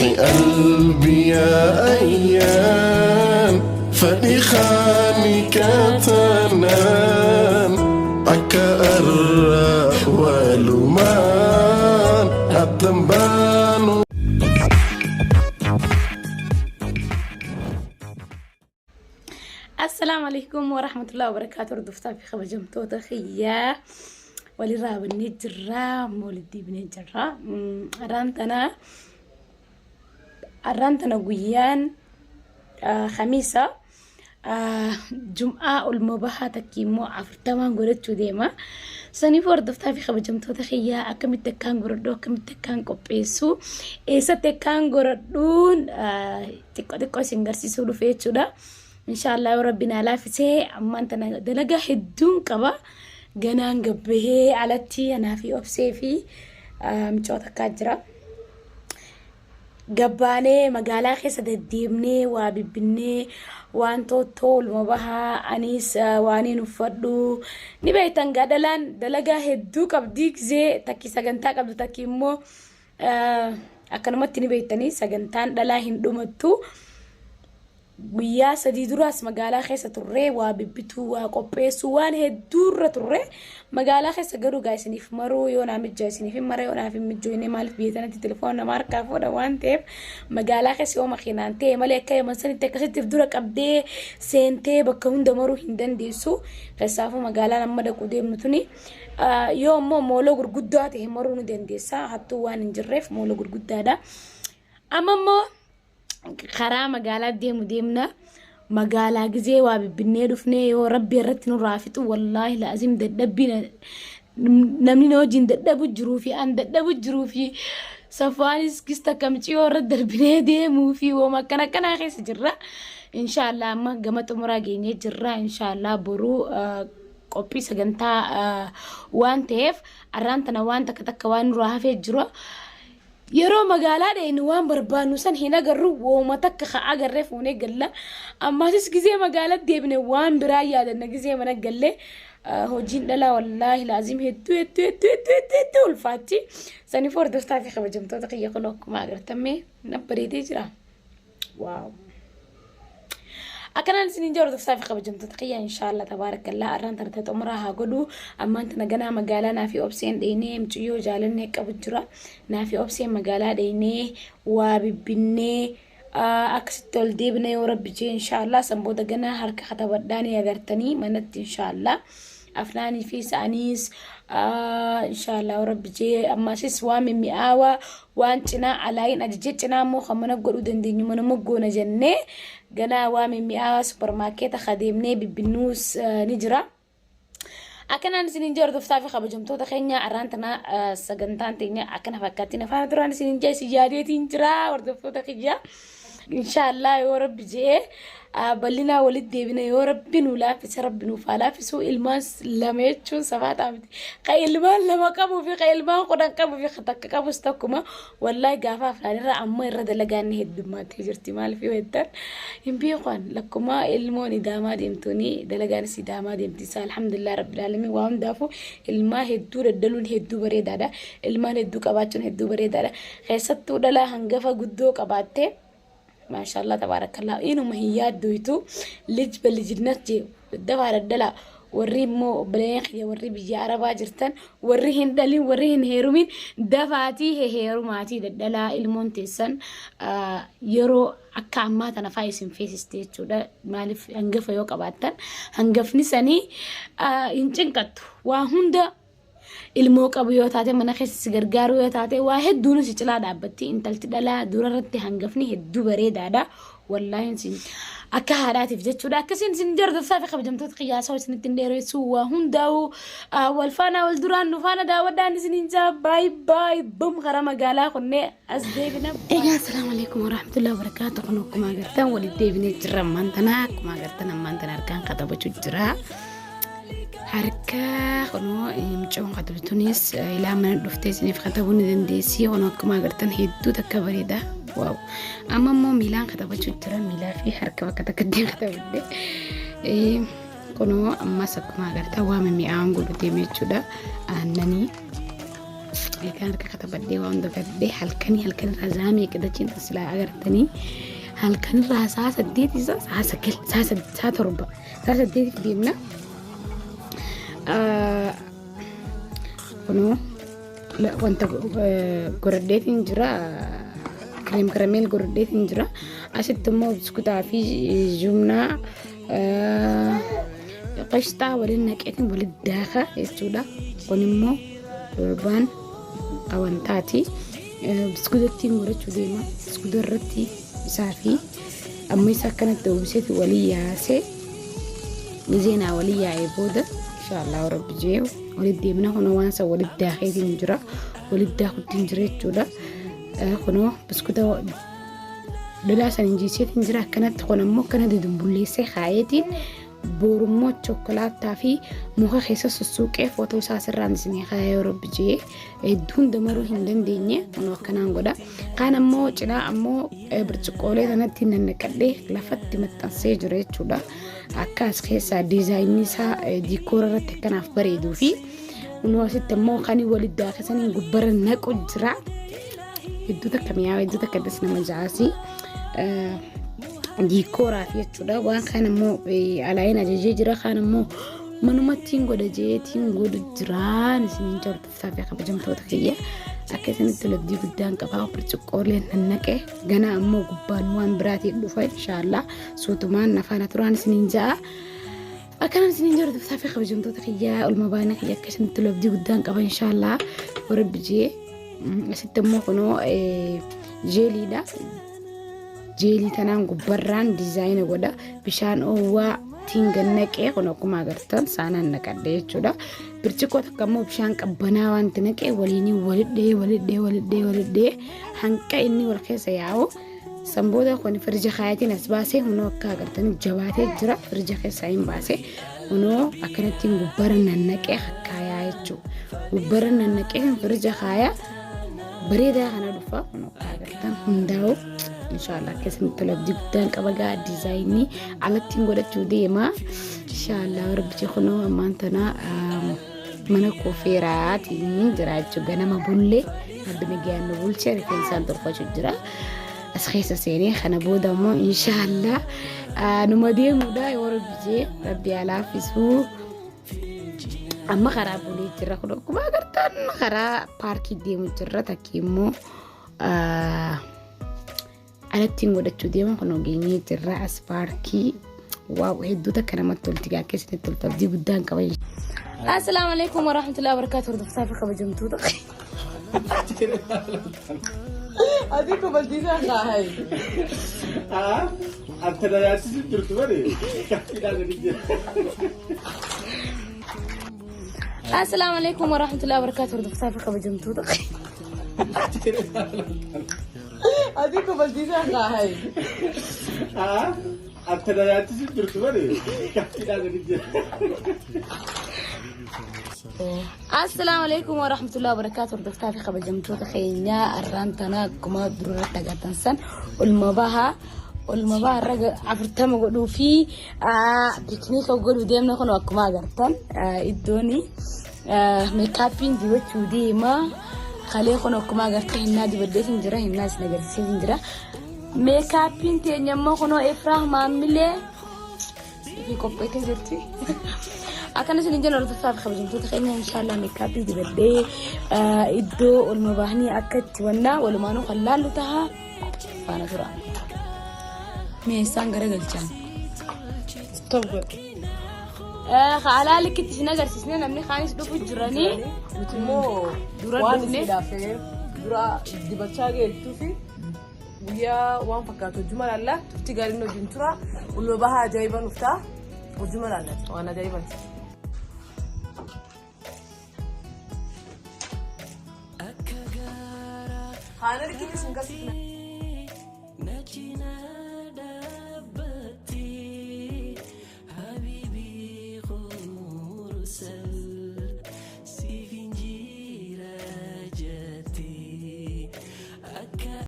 قلبي يا أيام فلخانك تنام أكأر ولمان الدنبان. Assalaamu alaikum warahmatullahi wabarakaatu. Hordoftaa fi kabajamtoota kiyyaa, walirraa bannee jirra, walitti deebinee jirra. Har'aan tana guyyaan Khamiisa, Jum'aa olma bahaa takki immoo 40n godhachuu deema. Saniif hordoftaa fi kabajamtoota kiyyaa, akkamitti akkaan godhadhu, akkamitti akkaan qopheessu, eessatti akkaan godhadhuun xiqqoo xiqqoo isin garsiisuu dhufe jechuudha. Inshaallah yoo rabbi naa laaffisee, ammaan tana dalagaa hedduun qaba. Ganaan gabbahee alatti anaa fi obsee fi micoota akkaa jira. Gabbaanee magaalaa keessa deddeemnee waa bibbinnee, waan toottoo olma bahaa, anis waaniin uffadhu ni beektan gaa. Dhalaan dalagaa hedduu qabdii, gizee takki sagantaa qabdu, takki immoo akkanumatti ni beektanii, sagantaan dhalaa hin dhumattu. Guyyaa 3 duraas magaalaa keessa turree, waa bibbituu, waa qopheessuu, waan hedduurra turre magaalaa keessa. Garuu gaa isiniif maruu yoo naa mijjaa isiniif hin mara, yoo naaf hin mijjooyne, maaliif biyya tanatti telefoona nama harkaa fuudha waan ta'eef, magaalaa keessa yoo makiinaan ta'e malee akka yaman sanitti akkasitti dura qabdee seentee bakka hunda maruu hin dandeessu. Keessaafuu magaalaan amma dhaquu deemnu tuni yoo ammoo mooloo gurguddaa ta'e maruu ni dandeessa, hattuu waan hin jirreef mooloo gurguddaadha. Amma immoo karaa magaalaa deemu deemna. Magaalaa gizee waa bibbinnee dhufnee, yoo rabbi irratti nurraa fixu, wallaahi laazim dadhabbii namni na wajjin dadhabu jiruu fi an dadhabu jiruu fi safwaanis gista kamciyoo irra darbinee deemuu fi wooma akkana akkanaa keessa jirra. Inshaallah amma gama xumuraa geenyee jirra. Inshaallah boruu qophii sagantaa waan ta'eef, arraan tana waan takka takka waan nurraa hafee jira. Yeroo magaalaa dheeynu waan barbaannu san hin agarru, wooma takka ka agarree fuunee galla. Ammaasis gizee magaalaa deebine waan biraa yaadanna gizee mana galle. Hojiin dhalaa wallaahi laazim hedduu hedduu hedduu hedduu hedduu hedduu ulfaatti. Saniif hordoftaa fi kabajamtoota kiyya, kun akkuma agartan na bareedee jira. Wow. Akkanaan isiniin jee, hordoftaa fi kabajamtoota kiyya, inshaallah tabaarakallaa arraan tana xumuraa haa godhu. Ammaan tana ganaa magaalaa naafi obseen dheenee, mucayyoo jaalannee qabu jira. Naafi obseen magaalaa dheenee waa bibbinnee akkasitti ol deebina yoo rabbi jee inshaallah. San booda ganaa harka katabadhaanii agartanii manatti inshaallah. Afnaanii fi isaaniis inshaallah yoo rabbi jee, ammasis waan mimmi'aawaa waan cinaa alaayin ajajee, cinaa immoo kan mana godhuu dandeenyu manuma goona jennee, ganaa waan mimmi'aawaa supermarket kadeemnee bibbinnuus ni jira. Akkanaan isiniin jee, hordoftaa fi kabajamtoota keenya, arraan tana sagantaan teenya akkana fakkaatti. Afaan duraan isiniin jee, isin yaadeetiin jira, hordoftoota kiyya. Inshaallah yoo rabbi jee bal'inaa walitti deebina, yoo rabbi nu laaffise, rabbi nuuf haa laaffisu. Ilmaan lama jechuun safaataa miti. Ka ilmaan lama qabuu fi ka ilmaan 10 qabuu fi ka takka qabus tokkuma. Wallaahi gaafa afaan amma irra dalagaan ni heddummaatee jirti. Maaliif yoo jettan hin beekan, lakkuma ilmoon idaamaa deemtuuni dalagaanis idaamaa deemti. Isaa alhamdulillah rabbil alamin, waa hundaafuu ilmaa hedduu daddaluun hedduu bareedaadha. Ilmaan hedduu qabaachuun hedduu bareedaadha. Keessattuu dhalaa hangafa guddoo qabaattee, maashaallah tabaarakallah, inuma hin yaaddoytu lij balijinnat jee dafaa daddalaa. Warri immoo obboleeyyan kiyya warri biyya arabaa jirtan, warri hin dhalin, warri hin heerumin, dafaatii heerumaatii daddalaa. Ilmoon teessan yeroo akka ammaa tana faa isin feesiste jechuudha. Maaliif, hangafa yoo qabaattan hangafni sanii hin cinqattu, waa hunda ilmoo qabu yoo taate, mana keessa si gargaaru yoo taate, waa hedduun si cilaa dhaabbatti. Intalti dhalaa durarratti hangafni hedduu bareedaadha. Wallaahi isin akka haadhaatiif jechuudha. Akkasiin isin hordoftaa fi kabajamtoota qiyyaasoo, isinitti hin dheeressu. Waa hundaa'u wal faana wal duraan nu faana daawwadhaan isiniin jaa. Baay baay, bum, karaa magaalaa kunnee as deebina. Egaa assalaamu alaikum warahmatullahi wabarakaatuh. Kun akkuma agartan walitti deebinee jirra ammaan tana. Akkuma agartan ammaan tana harkaan katabachuu jira. Harka kunoo mucoon katabtunis ilaa mana dhuftee isiniif katabuu ni dandeessi. Kunoo akkuma agartan hedduu takka bareeda. Wow. Amma immoo miilaan katabachuu jira. Miilaa fi harka bakka takkatti katabadde. Kunoo ammas akkuma agartan waa mimmi'aawaan godhu deeme jechuudha. Aannanii. Ilkaan harka katabadhee waan hunda gadhee halkanii halkan irraa zaamee qidachiin silaa agartanii halkan irraa sa'a 8 isa sa'a 9 sa'a 7 sa'a 8 deemna. Kunoo wanta godhadheetiin jira kireem karameel godhadheetiin jira. Asitti immoo biskutaa fi jumnaa qashxaa waliin naqeetiin walitti daaka jechuudha. Kun immoo torbaan awantaati. Biskutattiin godhachuu deema. Biskuta irratti isaa fi amma isa akkanatti uwwiseeti walii yaasee gizeenaa walii yaa'ee booda inshaallah rabbi jee walitti deemna. Kunoo waan san walitti daakeetiin jira. Walitti daakuttiin jira jechuudha. Kunoo biskuta lolaa san injiiseetiin jira akkanatti. Kun ammoo akkana dudumbulleessee kaayeetiin boorummoo chokkolaataa fi muka keessa sussuuqee footoo isaa asirraan isinii kaayee yoo rabbi jee hedduu damaruu hin dandeenye kunoo akkanaan godha. Kaan ammoo cinaa ammoo birciqoolee kanatti nannaqadhee lafatti maxxansee jira jechuudha. Akka as keessaa diizaayinii isaa diikoora irratti akkanaaf bareeduu fi kunoo asitti ammoo kan walitti daakasanii gubbara naqu jira. Hedduu takka mi'aawa, hedduu takka das nama jaasi. Diikooraaf jechuudha. Waan kaan ammoo alaayin ajajee jira. Kaan ammoo manumattiin godha jeetiin godhu jiraan isiniin jaallattaa fi kabajamtoota kiyya. Akka isinitti tolu guddaan qabaa. Birciqqooleen nannaqe gana ammoo gubbaan waan biraatiin dhufa inshaallah suutumaan nafaana turaan isiniin ja'a. Akkanaan isiniin jaallattaa fi kabajamtoota kiyya olma baana kiyya akka isinitti tolu guddaan qaba inshaallah warra jee. Asitti immoo kunoo jeeliidha. Jeelii tanaan gubbarraan diizaayina godha. Bishaan oowwaa tiin gannaqee kun akkuma agartan saanaan naqadhe jechuudha. Birciqoo takka immoo bishaan qabbanaa wanti naqee waliin walidhee walidhee walidhee walidhee hanqa inni wal keessa yaa'u. San booda kun firija kaayatiin as baasee kunoo akka agartan jabaatee jira. Firija keessaa hin baasee kunoo akkanattiin gubbarra nannaqee hakkaayaa jechuudha. Gubbarra nannaqee firija kaayaa bareedaa kana dhufa kunoo akka agartan hundaa'u. Inshaallah akkasumatti tola abdii guddaan qaba gaa diizaayinii alattiin godhachuu deema. Inshaallah rabbi kunoo ammaan tana mana koofeeraatiin jira jechuudha. Ganama bullee rabbi nagayaan nu bulchee rifeensaan tolfachuu jira. As keessa seenee kana booda immoo inshaallah numa deemuudha yoo rabbi jee rabbi alaaffisuu. Amma karaa bulee jira kun akkuma agartan karaa paarkii deemu jirra takki immoo alattiin godhachuu deema kun ogeenyee jirra as paarkii. Waaw, hedduu takka namatti tolti gaa keessatti tolti abdii guddaan qaba. Assalaamu alaikum warahmatullahi wabarakatuh hordoftoota fi kabajamtoota. Ati kubalchiisaa kaahay. Ante na yaachisuuf jirtu malee kaffiidhaan gadi jira. Assalaamu alaikum warahmatullahi wabarakatuh hordoftoota fi kabajamtoota. Ati kubalchiisaa kaahay. Ante na yaachisuuf jirtu malee kaffiidhaan gadi jira. Assalaamu alaikum warahmatullahi wabarakatuh hordoftoota fi kabajamtoota keenyaa arraan tana akkuma duratti agartan san olma bahaa olma bahaa irra 40 godhuu fi pikniika godhuu deemna kun akkuma agartan iddoon meekaappiin dibachuu deema. Kalee kun akkuma agartan hinnaa dibaddeetiin jira hinnaa isin agarsiiseetiin jira. Meekaappiin teenya immoo kunoo Efraah maammilee fi qopheessee jirti. Akkana isin jenna hordoftoota fi kabajamtoota keenya inshaallah meekaappii dibadhee iddoo olma bahanii akka itti wannaa walumaanuu kan laallu taha faana tura. Meeshaan garagalchan. Stop godhe. Haalaa likkitti isin agarsiisne namni kaanis dhufu jiranii. Nuti immoo Dura waan dhufne. isiidhaaf dura dibachaa geettuu fi guyyaa waan fakkaatu hojii laalla turtii gaariin hojiin tura ulma bahaa ajaa'iba nuuf ta'a hojii laalla waan ajaa'ibaati. Haala likkitti isin garsiifna.